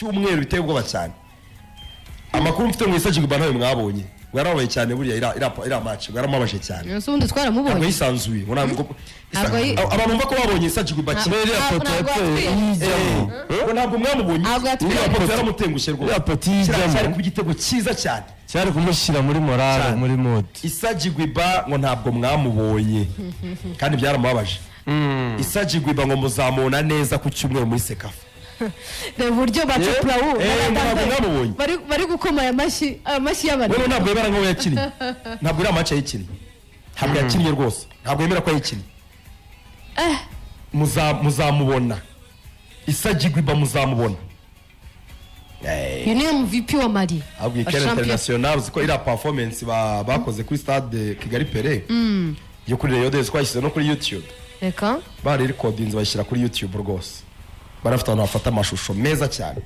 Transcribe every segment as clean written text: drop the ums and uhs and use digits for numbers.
Cyumweru biteye ubwoba cyane. Amakuru mfite ngo Issa Jigba ntayo mwabonye, ngo yarababaye cyane buriya iriya match, ngo yaramubabaje cyane. Ese ubundi Ntabwo twaramubonye? yisanzuye, ngo ntabwo Ntabwo abantu bumva ko babonye Issa Jigba Nta- kimwe. Iriya Ntabwo- poto ntabwo yateye yatwiye. iyijyamo. Ngo ntabwo mwamubonye. Ntabwo yatwiye. Iriya poto yaramutengushye rwose. Iriya poto Kiriya iyijyamo. cyari kuba igitego cyiza cyane. Cyari kumushyira muri morale, Cyane. muri mood. Issa Jigba ngo ntabwo mwamubonye kandi byaramubabaje. Issa Jigba ngo muzamubona neza ku cyumweru muri CECAFA. Reba uburyo ba Coplawu Ntabwo mwamubonye. bari gukoma aya mashyi, aya mashyi y'abantu. Wewe ntabwo yemera nk'aho yakinnye, ntabwo iriya match yayikinnye, ntabwo yakinnye rwose, ntabwo yemera ko yayikinnye. Muzamubona Issa Jigba, muzamubona. Uyu ni MVP wa Mali Ahubwo wa Ikere champion. International, uzi ko iriya performance bakoze kuri Stade Kigali Pele yo kuri Rayon Days twashyize no kuri YouTube? Reka. Bari recordinze bayishyira kuri YouTube rwose, barafite ahantu bafata amashusho meza cyane.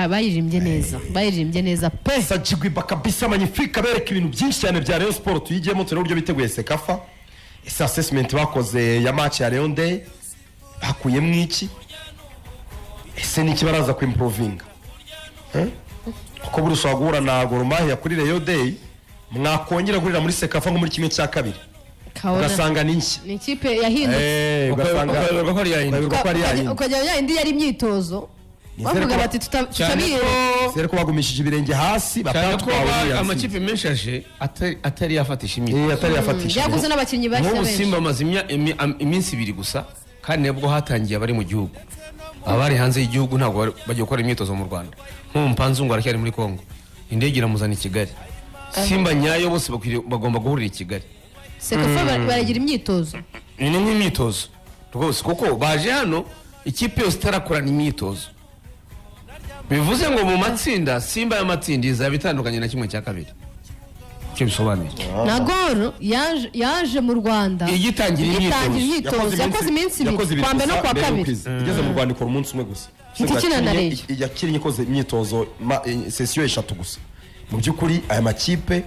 Bayiririmbye neza, bayiririmbye neza pe. Issa Jigba kabisa magnifique, abereka ibintu byinshi cyane bya Rayon Sport. Tuyigiyemo turebe uburyo biteguye CECAFA. Ese assessment bakoze ya match ya Rayon Day bakuyemo iki? Ese ni iki baraza kuimprovinga? Eh? Kuko buri ushobora guhura na Gor Mahia kuri Rayon Day, mwakongera guhurira muri CECAFA nko muri kimwe cya kabiri, Kabona ugasanga ni nshya. Ni ikipe yahindutse. Ugasanga Ukayoberwa ko ari yayindi. ukayoberwa ko ari yayindi. Ukajya yayindi yari imyitozo, Nizere bavuga ko bati Cyane tutabiyereka. Nizere ko bagumishije ibirenge hasi cyane ko batatwawe n'iya amakipe menshi aje atari yafatisha imyitozo. Atari yafatisha. Byaguze n'abakinnyi bashya Nk'ubu benshi. Simba amaze iminsi 2 gusa, kandi nabwo hatangiye abari mu gihugu. Abari hanze y'igihugu ntabwo bagiye gukora imyitozo mu Rwanda. Nk'ubu Mpanzungu aracyari muri Congo, indege iramuzana i Kigali. Simba nyayo bose bagomba guhurira i Kigali. CECAFA baragira imyitozo. Ni nk'imyitozo rwose, kuko baje hano ikipe yose itarakorana imyitozo. Bivuze ngo mu matsinda, Simba y'amatsinda izaba itandukanye na kimwe cya kabiri. Icyo bisobanuye. Na Gor yaje mu Rwanda Igitangira igitangira imyitozo. imyitozo, yakoze iminsi 2, kuwa mbere no gusa kuwa mbere kabiri. y'ukwezi. Igeze mu Rwanda ikora umunsi umwe gusa. Ihita ikina na Rayon. Yakinnye ikoze imyitozo session eshatu gusa. Mu by'ukuri aya makipe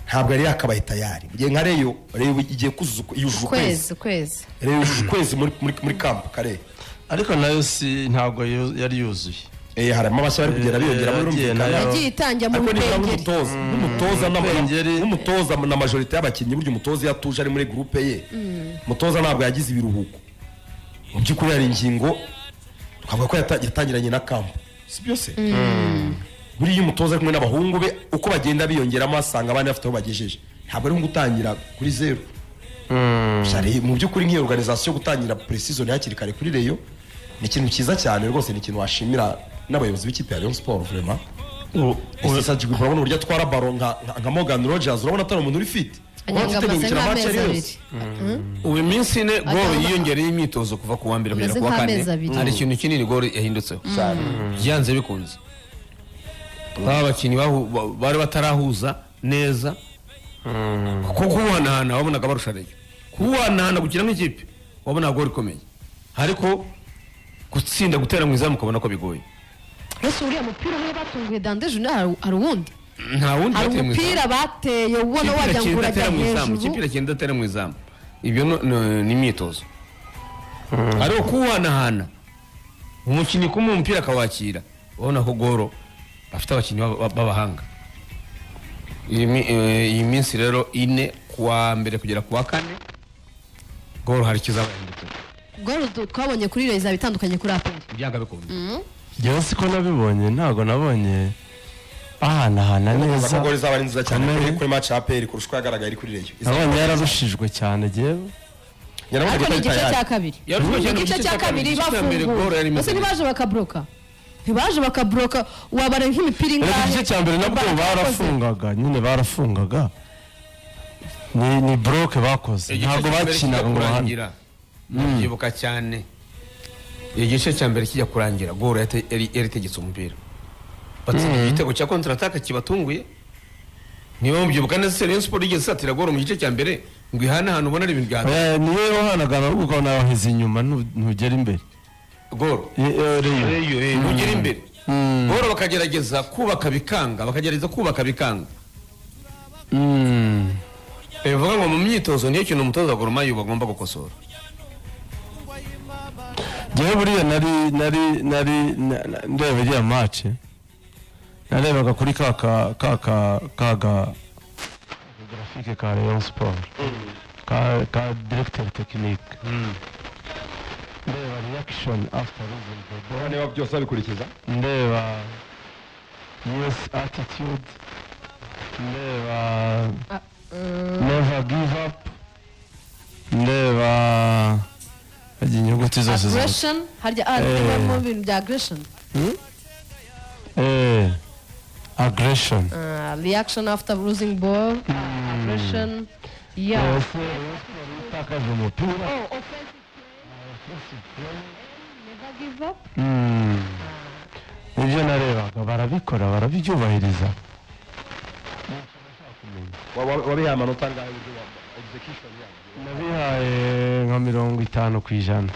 ntabwo yari yakabaye tayari. Mu gihe nka Rayon igiye kuzuza yujuje ukwezi. Ukwezi, ukwezi. Rayon yujuje ukwezi muri camp kare. Ariko nayo si ntabwo yari yuzuye. Harimo abashya bari kugenda biyongeramo, yagiye birumvikana. nayo. Yagiye itangira mu Ariko nibura Ruhengeri. nk'umutoza Ruhengeri. nk'umutoza na majorité y'abakinnyi, burya umutoza iyo atuje ari muri groupe ye, umutoza ntabwo yagize ibiruhuko. Mu by'ukuri hari ingingo twavuga ko yatangiranye na camp, si byose. Buriya iyo umutoza ari kumwe n'abahungu be, uko bagenda biyongeramo, asanga abandi bafite aho bagejeje, ntabwo ari nko gutangira kuri zeru. Mu by'ukuri nk'iyo organisation yo gutangira pre-season hakiri kare kuri Rayon ni ikintu cyiza cyane rwose, ni ikintu washimira n'abayobozi b'ikipe ya Rayon Sport vraiment. Ese Jigwi, urabona uburyo atwara ballon nka Morgan Rogers? Urabona atari umuntu uri fit? Anyanga Urabona amaze gukina match nk'amezi ari 2. yose. Ubu iminsi 4 Gor yiyongereye imyitozo kuva ku wa mbere kugera Ameze ku wa kane. nk'amezi 2. Hari ikintu kinini Gor yahindutseho byanze bikunze. Baba bakinnyi bari batarahuza neza, kuko kuwuhanahana wabonaga barusha Rayon. Kuwuhanahana, gukina nk'ikipe, wabonaga Gor ikomeye, ariko gutsinda, gutera mu izamu, ukabona ko bigoye. Ese uriya mupira niyo batunguye Dande Junior, hari uwundi? Nta wundi Hari bateye mu izamu. umupira bateye ubona Ikipe wagira ngo iragenda urajya atera mu izamu, ikipe hejuru. iragenda atera mu izamu. Ibyo ni imyitozo, ariko kuwuhanahana, umukinnyi kumuha umupira akawakira, ubona ko Gor bafite abakinnyi b'abahanga. Iyi minsi rero 4, kuwa mbere kugera ku wa kane, Gor hari ikizabahindutse. Gor twabonye kuri Rayon izaba itandukanye kuri APR. Byanga bikunda. Njyewe siko nabibonye, ntabwo nabonye ahanahana Neza neza. ko Gor izaba ari nziza cyane Kamere. kuri match ya APR kurusha uko yagaragaye iri kuri Rayon. Nabonye yararushijwe cyane njyewe. Ariko ni igice cya kabiri. Yarushijwe cyane mu Igice cya kabiri Igice cya mbere Gor yari bafunguye imeze ese neza. ntibaje bakabloka, ntibaje bakabloka, wabara nk'imipira Ariko ingahe? igice cya mbere nabwo Baraka yakoze. barafungaga nyine, barafungaga, ni bloc bakoze. Igice Ntabwo cya mbere bakinaga kijya ngo bahane. kurangira, ndabyibuka cyane, igice cya mbere kijya kurangira Gor yari itegetse umupira, batsinda igitego cya contre-attaque kibatunguye. Niba mubyibuka neza, Rayon Sport igeze isatira Gor mu gice cya mbere ngo ihane ahantu ubona ari ibintu bya Niyo wahanaga ahubwo ukabona waheze inyuma, ntugera imbere. Gor Rayon. Rayon, ntugera imbere. Gor bakagerageza kubaka bikanga, bakagerageza kubaka bikanga. Bivuga ngo mu myitozo niyo kintu umutoza wa Gor Mahia bagomba gukosora. Njyewe buriya nari ndeba iriya match, narebaga kuri ka ka graphique ka Rayon Sport, ka directeur technique, ndeba reaction after losing the ball. Niba byose babikurikiza. Ndeba yes attitude, ndeba never give up, ndeba harya inyuguti zose Aggression harya mu bintu bya aggression. Aggression. Reaction after losing ball, aggression, yeah. Ese Rayon Sport itakaje umupira? Oh, offensive play, never give up. Nibyo narebaga, barabikora, barabyubahiriza. Wabihaye amanota angahe, uburyo execution yabyo? Nabihaye nka 50%.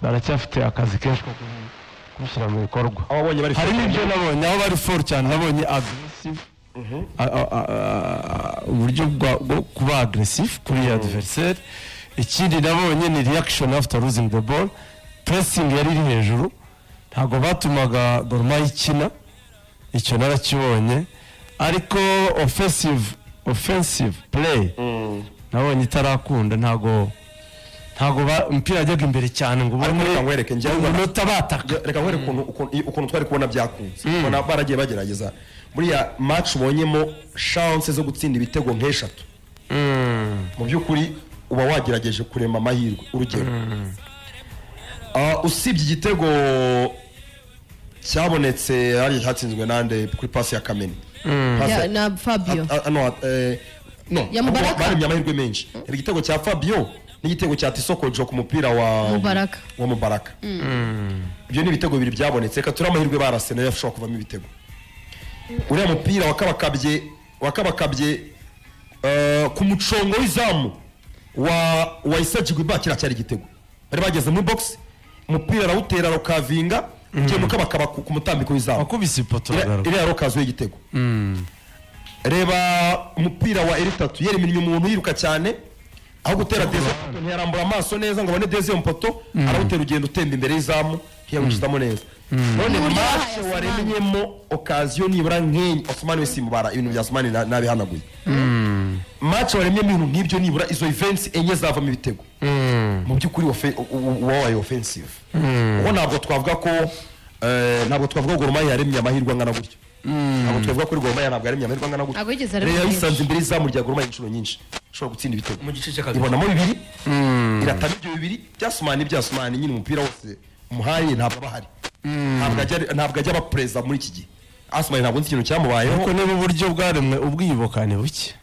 Baracyafite akazi kenshi ko kubishyira mu bikorwa. Aho wabonye bari Harimo ibyo nabonye aho bari fort cyane, nabonye aggressive, uburyo bwo kuba aggressive kuri adversaire. Ikindi nabonye ni reaction after losing the ball, pressing yari iri hejuru, ntabwo batumaga Gor Mahia ikina, icyo narakibonye. Ariko offensive play nabonye itarakunda, ntabwo umupira wajyaga imbere cyane ngo Ariko ubone reka nkwereke, njyewe umunota bataka. Reka nkwereke ukuntu twari kubona byakunze, ubona baragiye bagerageza. Buriya match ubonyemo chance zo gutsinda ibitego nk'eshatu, mu by'ukuri uba wagerageje kurema amahirwe. Urugero, usibye igitego cyabonetse hariya cyatsinzwe nande kuri pasi ya Kameni? Pasi Na Fabio. No, no. Ya Mubaraka. Baremye amahirwe menshi. Hari igitego cya Fabio n'igitego cya Tisoko ku mupira wa Mubaraka. Wa Mubaraka. Ibyo ni ibitego bibiri byabonetse. Reka turi amahirwe barase nayo ashobora kuvamo ibitego. Uriya mupira wakabakabye ku mucongo w'izamu wa Issa Jigwiba, kiriya cyari igitego. Bari bageze muri box, umupira arawutera, arawukavinga, ugenda ukabakaba ku mutambiko w'izamu. Wakubise ipoto uragaruka. Iriya rokazo y'igitego. Reba umupira wa eritatu yereminnye umuntu yiruka cyane, aho gutera deuxième poteau ntiyarambura amaso neza ngo abone deuxième poteau, arawutera ugenda utemba imbere y'izamu, ntiyawinjizamo neza. None Uburyo match yahaye Osman. waremyemo occasion nibura nk'enye, Osman we simubara, ibintu bya Osman nabihanaguye. Match waremyemo ibintu nk'ibyo, nibura izo events enye zavamo ibitego, mu by'ukuri wabaye offensive. Kuko ntabwo twavuga ko Gor Mahia yaremye amahirwe angana gutyo. Ntabwo twavuga ko Gor Mahia ntabwo yaremye amahirwe angana gutyo. Ntabwo yigeze arema Rayon menshi. yisanze imbere y'izamu rya Gor Mahia inshuro nyinshi, ishobora gutsinda ibitego. Mu gice cya kabiri. Ibonamo bibiri, iratama ibyo bibiri byasumani. Byasumani nyine, umupira wose umuhaye ntabwo aba ahari, ntabwo ajya abapereza muri iki gihe. Asumani ntabwo nzi ikintu cyamubayeho. Ariko niba uburyo bwaremwe, ubwibuka ni buke.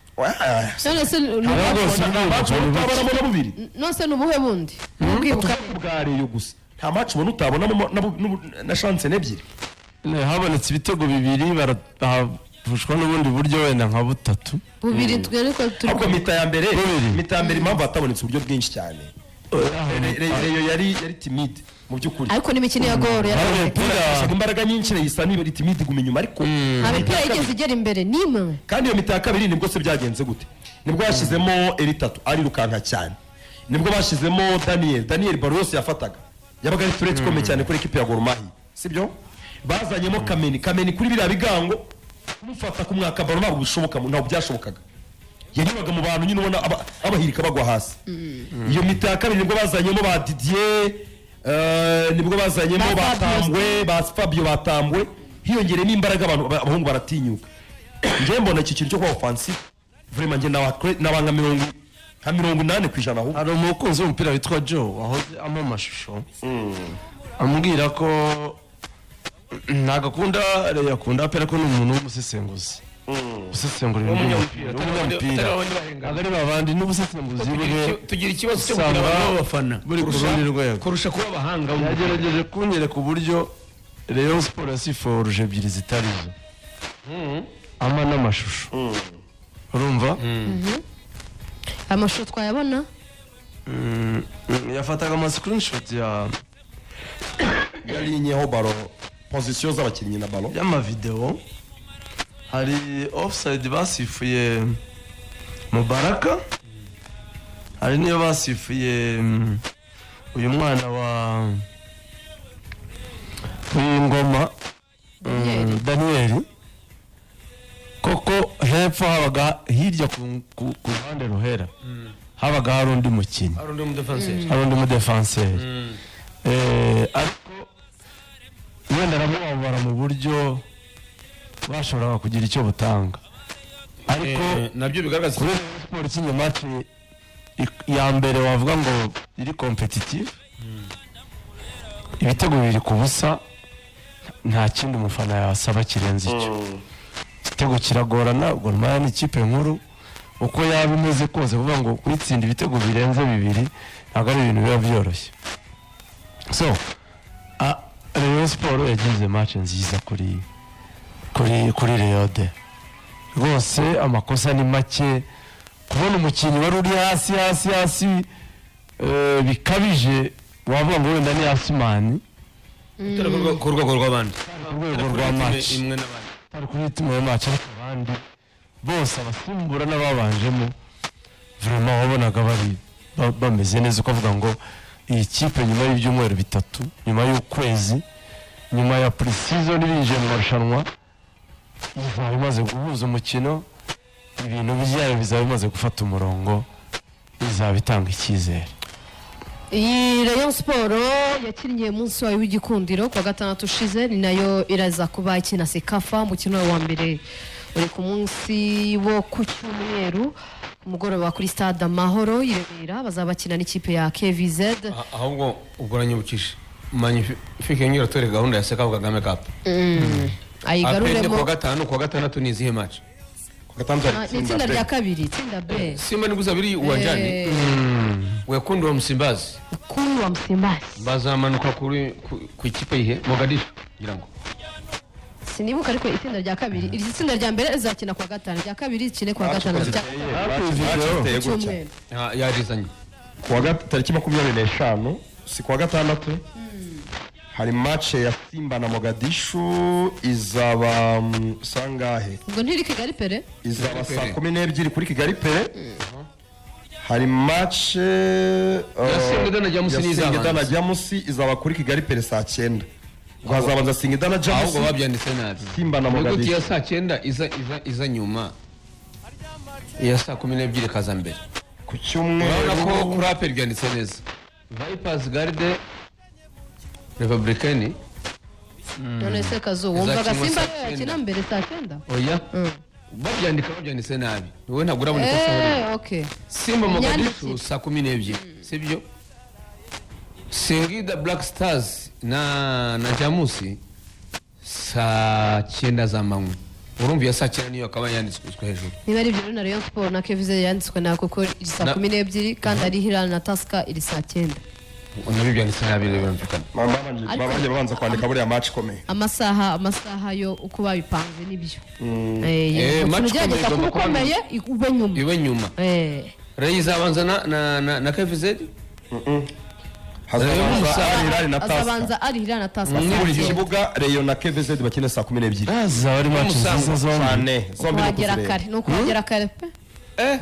None se ni Ntabwo rwose ubwibuka ni buke. Utabonamo na bubiri. None se ni ubuhe bundi ubwibuka? Bwa Rayon gusa, nta match ubona utabonamo na chance n'ebyiri. Habonetse ibitego bibiri, barahavushwa n'ubundi buryo wenda nka butatu. Bubiri twe ariko turi Ahubwo mi-temps ya mbere, Bubiri. mi-temps ya mbere, impamvu hatabonetse uburyo bwinshi cyane, Rayon yari timide mu by'ukuri. Ariko n'imikino ya Gor Hari yarabonetse. umupira. Yashaka imbaraga nyinshi, isa niba ari timide, iguma inyuma, ariko Nta mipira yigeze igera imbere n'imwe. Kandi iyo mi-temps ya kabiri nibwo se byagenze gute? Nibwo bashyizemo eritatu arirukanka cyane, nibwo bashyizemo Daniel. Daniel ballon yose yafataga yabaga ari threat ikomeye cyane kuri ekipi ya Gor Mahia, sibyo? Bazanyemo Kameni. Kameni kuri biriya bigango, kumufata kumwaka ballon ntabwo bishoboka, ntabwo byashobokaga. Yanyuraga mu bantu nyine ubona abahirika bagwa hasi. Iyo mi-temps ya kabiri nibwo bazanyemo ba Didier, nibwo bazanyemo Ba Fabio. Batambwe, ba Fabio batambwe, hiyongereyemo imbaraga, abantu abahungu baratinyuka. Njyewe mbona iki kintu cyo kuba offensive vraiment, njye naba nka 80% ahubwo. Hari umukunzi w'umupira witwa Joe wahoze ampa amashusho, ambwira ko ntabwo akunda Rayon, akunda APR, ko ni umuntu w'umusesenguzi usesengura ibintu W'umunyamupira, by'umupira, w'umunyamupira. atari abandi bahengana. Ntabwo ari babandi, n'ubusesenguzi bwe Tugira ikibazo cyo kugira usanga abantu b'abafana buri ku rundi rwego. kurusha kuba abahanga. Yagerageje kunyereka uburyo Rayon Sport yasiforuje ebyiri zitari zo, ama n'amashusho, urumva? Amashusho twayabona? Yafataga ama screenshot ya Yarinyeho ballon, position z'abakinnyi na ballon. Y'amavideo. Hari offside basifuye Mubaraka, hari n'iyo basifuye uyu mwana wa Ngoma. Daniel. Daniel koko hepfo habaga hirya ku ruhande ruhera habaga hari undi mukinnyi, hari undi mudefanseri. Hari undi mudefanseri. Ariko wenda aramubabara mu buryo bashoboraga kugira icyo butanga, ariko Nabyo bigaragaza kuri Rayon Sport ikinye match ya mbere wavuga ngo iri competitive, ibitego 2-0, nta kindi umufana yasaba kirenze icyo. Igitego kiragorana. Gor Mahia ni ikipe nkuru, uko yaba imeze kose, kuvuga ngo kuyitsinda ibitego birenze bibiri ntabwo ari ibintu biba byoroshye. So Rayon Sport yagize match nziza kuri Rayon de rwose, amakosa ni make. Kubona umukinnyi wari uri hasi hasi hasi bikabije, wavuga ngo wenda ni Asumani. Utari ku rwego rw'abandi. Ku rwego rwa match imwe n'abandi. Atari kuri rythme ya match, ariko abandi bose, abasimbura n'ababanjemo, vraiment wabonaga bari bameze neza, ukavuga ngo iyi kipe nyuma y'ibyumweru 3, nyuma y'ukwezi, nyuma ya pre-season, binjiye mu marushanwa, izaba imaze guhuza umukino, ibintu byayo bizaba bimaze gufata umurongo, izaba itanga icyizere. Iyi Rayon Sport yakinnye umunsi wayo w'igikundiro kuwa gatandatu ushize, ni nayo iraza kuba ikina CECAFA. Umukino wa mbere uri ku munsi wo ku cyumweru ku mugoroba kuri Stade Amahoro i Remera, bazaba bakina n'ikipe ya KVZ. Ahubwo ubwo uranyibukije, Magnifique yongera atwereka gahunda ya CECAFA Kagame Cup. APR ni Ayigaruremo. kuwa gatanu, kuwa gatandatu ni izihe match? Ku gatandatu hari Ah, ni itsinda itsinda B. rya kabiri, itsinda B. Simba nibwo uzaba iri uwanjani. Wekundu wa Msimbazi. Wekundu wa Msimbazi. Bazamanuka ku ikipe yihe? Mogadishu ngira ngo. Sinibuka, ariko itsinda rya kabiri, iri tsinda rya mbere rizakina kuwa gatanu, irya kabiri rikine kuwa Match uko gatanu, irya ziteye, match ziteye gutya. cyumweru. Ah, yarizanye. Kuwa tariki 25, si kuwa gatandatu, hari match ya Simba na Mogadishu, izaba sangahe? Ubwo ntiri Kigali Pele? Izaba Kigali saa Pele. 12 kuri Kigali Pele. Hari match Ya Singida na Jamusi ya niyo izabanza. Singida na Jamusi izaba kuri Kigali Pele saa 9. Ubwo hazabanza Singida na Ahubwo Jamusi, babyanditse nabi. Simba na Inyuguti ya Mogadishu. saa 9 iza nyuma, iya saa 12 ikaza mbere. Ku cyumweru. Urabona ko kuri APR byanditse neza, Vipers Garde Republicaine. None se Kazu, wumvaga Izakinwa Simba saa ariyo yakina 9. mbere saa 9? Oya, babyanditse nabi. Wowe ntabwo urabona ikosa barimo. Okay. Simba Mogadishu Imyandikire. saa 12, sibyo? Singida Black Stars na Jamusi saa 9 z'amanywa. Urumva iya saa 9 niyo akaba yanditswe hejuru. Niba ari ibyo rero, na Rayon Sport na KVZ yanditswe na kuko iri saa 12, kandi ari Hilal na Tusker iri saa 9. Nabyo byanditse nabi rero, birumvikana. Babanje babanza kwandika buriya match ikomeye. Amasaha yo uko babipanze nibyo. Eh, Umukino match ugerageza ikomeye kuba igomba kuba ukomeye ube nyuma. Iwe nyuma. Rero izabanza na KVZ. Hazabanza Al Hilal na Tusker. Azabanza ari Hilal na Tusker Muri saa iki 9. kibuga, Rayon na KVZ bakina saa 12. Zaba ari match Umusango. nziza zombi. Cyane, zombi ni Kuhagera ukuzireba. kare ni ukuhagera kare pe.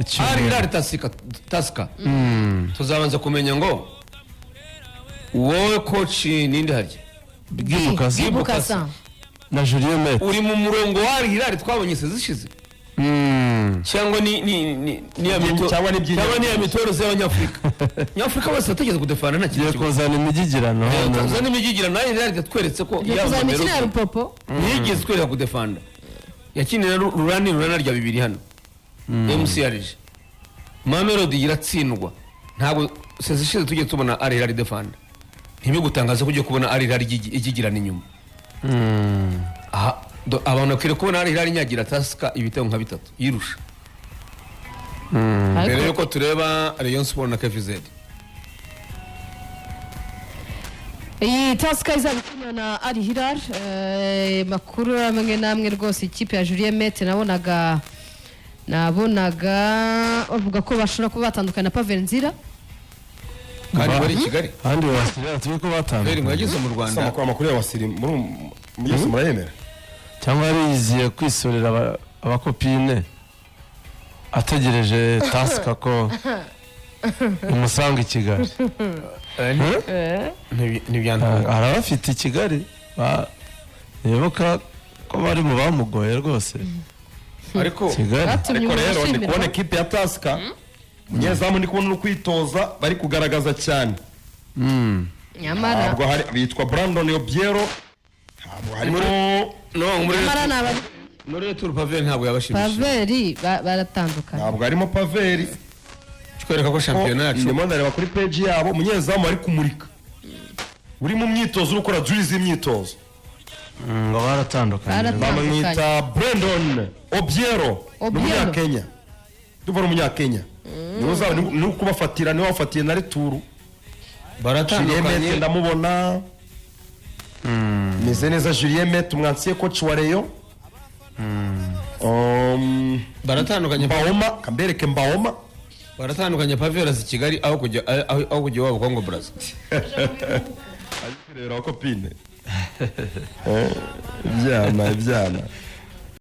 Icyumweru. Al Hilal Tusker, tuzabanza kumenya ngo wowe coach ninde harya? Bwimukasa. Bwimukasa. Na Julien Mete. Uri mu murongo wa Al Hilal twabonye zishize, cyangwa ni ya mito Cyangwa ni iby'inyama. cyangwa ni ya mitorozo y'abanyafurika nyafurika bose batekereza kudefana, nta Tugiye kintu kibazo. kuzana imigigirano hano. Tuzana imigigira nayo Hilal yatweretse ko Tugiye yaba kuzana imikino ya Mamelodi Rupopo. ntiyigeze twereka kudefanda, yakinira rurani rya bibiri hano MCRG Mamelodi iratsindwa. Ntabwo sezi ishize tujye tubona Al Hilal defanda, ntibigutangaze ko ugiye kubona Al Hilal igigirana inyuma. Aha, abantu bakwiriye kubona Al Hilal inyagira Tusker ibitego nka bitatu yirusha, mbere Ariko yuko tureba Rayon Sport na KVZ. Iyi Tusker izaba ikina na Al Hilal, makuru amwe n'amwe rwose, ikipe ya Julien Mete nabonaga bavuga ko bashobora kuba batandukana na Pavel Nzira. Kandi bari i Kigali. Abandi basirira turi ko Feri ngo batandukanye. yageze mu Se Rwanda. amakuru ya Wasiri muri yose murayemera? Cyangwa yariyiziye kwisorera abakopine, ategereje Tusker ko imusanga i Kigali. Ntibyantunga. Hari abafite i Kigali. Nibuka ko bari mu bamugoye rwose. Ariko Kigali. Batumye Ariko rero ndi umushimirwa. kubona ekipe ya Tusker, umunyezamu ndi kubona uri kwitoza, bari kugaragaza cyane. Nyamara Ntabwo hari bitwa Brandon Obiero, ntabwo harimo. No muri nyamara ni abari muri retour Pavel ntabwo yabashimishije. Paveri baratandukanye. Ntabwo harimo Paveri. Kikwereka ko shampiyona yacu Ndimo ndareba kuri peji yabo, umunyezamu ari kumurika uri mu myitozo, uri gukora drill z'imyitozo. Ngo baratandukanye. Baratandukanye. Bamwita Brandon Obiero, ni Obiero. umunyakenya, ndumva ari umunyakenya, niwe uzaba ni kubafatira, niwe wafatiye na retour. Julien Mete. Baratandukanye. Ndamubona meze neza, Julien Mete, umwansiye coach wa Rayon. Baratandukanye. Mbaoma, kambereke Mbaoma. Baratandukanye. Pavel azi Kigali aho kujya iwabo Congo Brazza. Reba copine, ibyana ibyana.